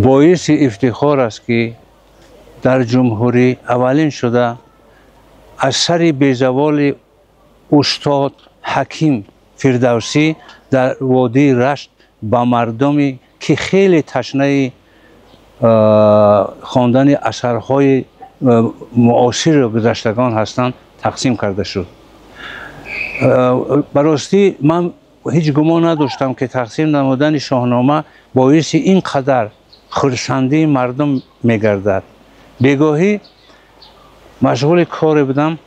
Боиси ифтихор аст, ки дар ҷумҳурӣ аввалин шуда аз сари безаволи устод Ҳаким Фирдавсӣ дар водии Рашт ба мардуме, ки хеле ташнаи хондани асарҳои муосири гузаштагон ҳастанд, тақсим карда шуд. Ба ростӣ, ман ҳеҷ гумон надоштам, ки тақсим намудани Шоҳнома боиси ин қадар хурсандии мардум мегардад. Бегоҳӣ машғули коре будам,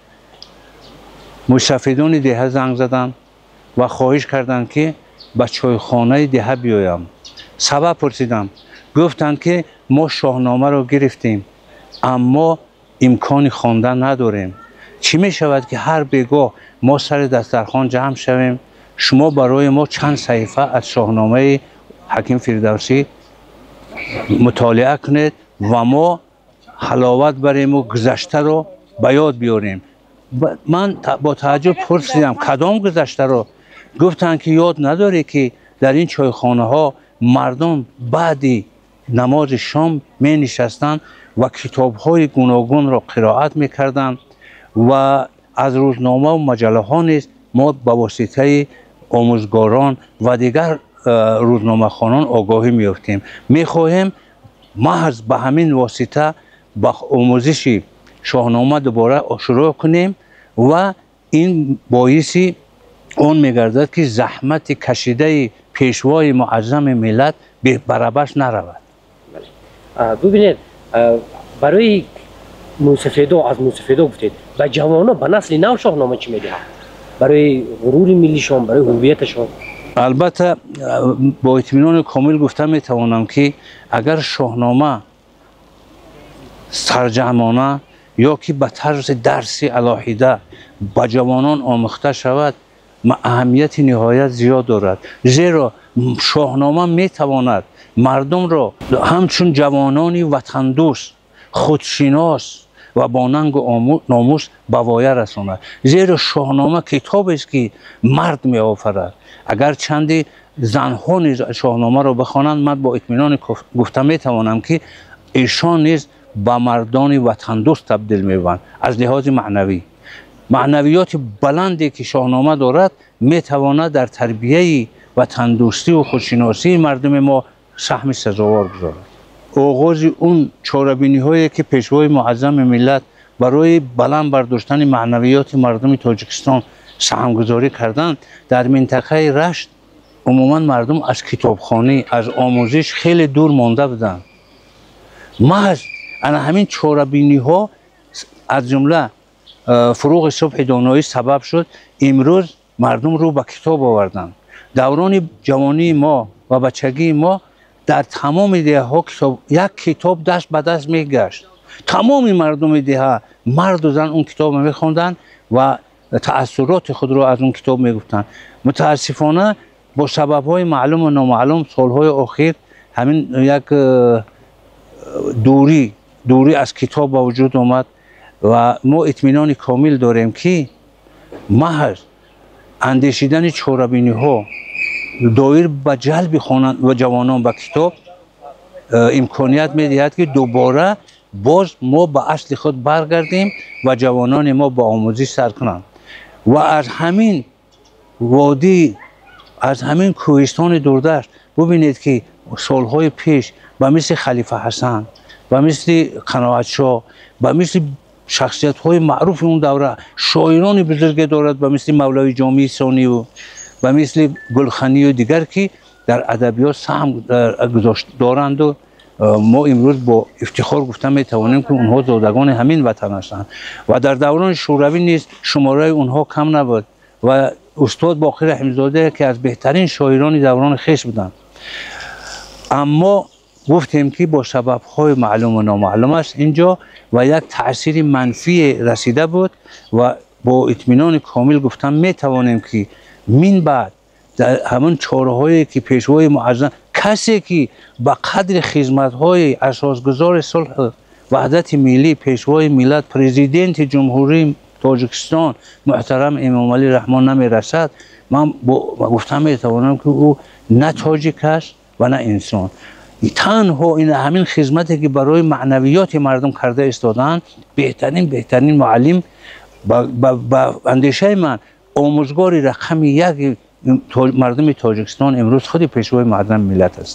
мусафидони деҳа занг заданд ва хоҳиш карданд, ки ба чойхонаи деҳа биёям. Сабаб пурсидам, гуфтанд, ки мо Шоҳномаро гирифтем, аммо имкони хондан надорем. Чӣ мешавад, ки ҳар бегоҳ мо сари дастархон ҷамъ шавем, шумо барои мо чанд саҳифа аз Шоҳномаи Ҳаким Фирдавсӣ мутолиа кунед ва мо ҳаловат барему гузаштаро ба ёд биёрем? Ман бо тааҷҷуб пурсидам: кадом гузаштаро? Гуфтанд, ки ёд надорӣ, ки дар ин чойхонаҳо мардум баъди намози шом менишастанд ва китобҳои гуногунро қироат мекарданд ва аз рӯзномаву маҷаллаҳо низ мо ба воситаи омӯзгорон ва дигар рӯзномахонон огоҳӣ меёфтем. Мехоҳем маҳз ба ҳамин восита ба омӯзиши Шоҳнома дубора шурӯъ кунем ва ин боиси он мегардад, ки заҳмати кашидаи Пешвои муаззами миллат барабаш наравад. Бубинед, барои мусафедо, аз мусафедо гуфтед, ба ҷавоно, ба насли нав Шоҳнома чӣ медиҳад барои ғурури миллишон, барои ҳувияташон? Албатта, бо итминони комил гуфта метавонам, ки агар Шоҳнома сарҷамъона ё ки ба тарзи дарси алоҳида ба ҷавонон омӯхта шавад, аҳамияти ниҳоят зиёд дорад, зеро Шоҳнома метавонад мардумро ҳамчун ҷавонони ватандӯст, худшинос ва бо нангу номус ба воя расонад, зеро Шоҳнома китобест, ки мард меофарад. Агар чанди занҳо низ Шоҳномаро бихонанд, ман бо итминони гуфта метавонам, ки эшон низ ба мардони ватандӯст табдил меёбанд. Аз лиҳози маънавӣ, маънавиёти баланде, ки Шоҳнома дорад, метавонад дар тарбияи ватандӯстиву худшиносии мардуми мо саҳми сазовор гузорад. Оғози он чорабиниҳое, ки Пешвои муаззами миллат барои баланд бардоштани маънавиёти мардуми Тоҷикистон саҳмгузорӣ карданд, дар минтақаи Рашт умуман мардум аз китобхонӣ, аз омӯзиш хеле дур монда буданд. Маҳз ана ҳамин чорабиниҳо, аз ҷумла фуруғи субҳи доноӣ, сабаб шуд, имрӯз мардум рӯ ба китоб оварданд. Даврони ҷавонии мо ва бачагии мо дар тамоми деҳаҳо китоб, як китоб даст ба даст мегашт. Тамоми мардуми деҳа, марду зан, он китобро мехонданд ва таассуроти худро аз он китоб мегуфтанд. Мутаассифона, бо сабабҳои маълуму номаълум солҳои охир ҳамин як дурӣ аз китоб ба вуҷуд омад ва мо итминони комил дорем, ки маҳз андешидани чорабиниҳо доир ба ҷалби ва ҷавонон ба китоб имконият медиҳад, ки дубора боз мо ба асли худ баргардем ва ҷавонони мо ба омӯзиш сар кунанд. Ва аз ҳамин водӣ, аз ҳамин кӯҳистони дурдашт, бубинед, ки солҳои пеш ба мисли Халифа Ҳасан, ба мисли Қаноатшоҳ, ба мисли шахсиятҳои маъруфи он давра, шоирони бузурге дорад, ба мисли Мавлавӣ Ҷомии Сонию, ба мисли Гулханию дигар, ки дар адабиёт саҳм гузошт доранду мо имрӯз бо ифтихор гуфта метавонем, ки онҳо зодагони ҳамин ватан ҳастанд. Ва дар даврони Шӯравӣ низ шумораи онҳо кам набуд ва устод Боқир Раҳимзода, ки аз беҳтарин шоирони даврони хеш буданд. Аммо гуфтем, ки бо сабабҳои маълуму номаълум аст инҷо ва як таъсири манфие расида буд. Ва бо итминони комил гуфтан метавонем, ки мин баъд дар ҳамон чораҳое, ки Пешвои муаззам, касе ки ба қадри хизматҳои асосгузори сулҳу ваҳдати миллӣ, Пешвои миллат, Президенти Ҷумҳурии Тоҷикистон муҳтарам Эмомалӣ Раҳмон намерасад, ман гуфта метавонам, ки ӯ на тоҷик аст ва на инсон. Танҳо ин ҳамин хизмате, ки барои маънавиёти мардум карда истодаанд, беҳтарин муаллим, ба андешаи ман, омӯзгори рақами як мардуми Тоҷикистон имрӯз худи Пешвои муаззами миллат ҳастанд.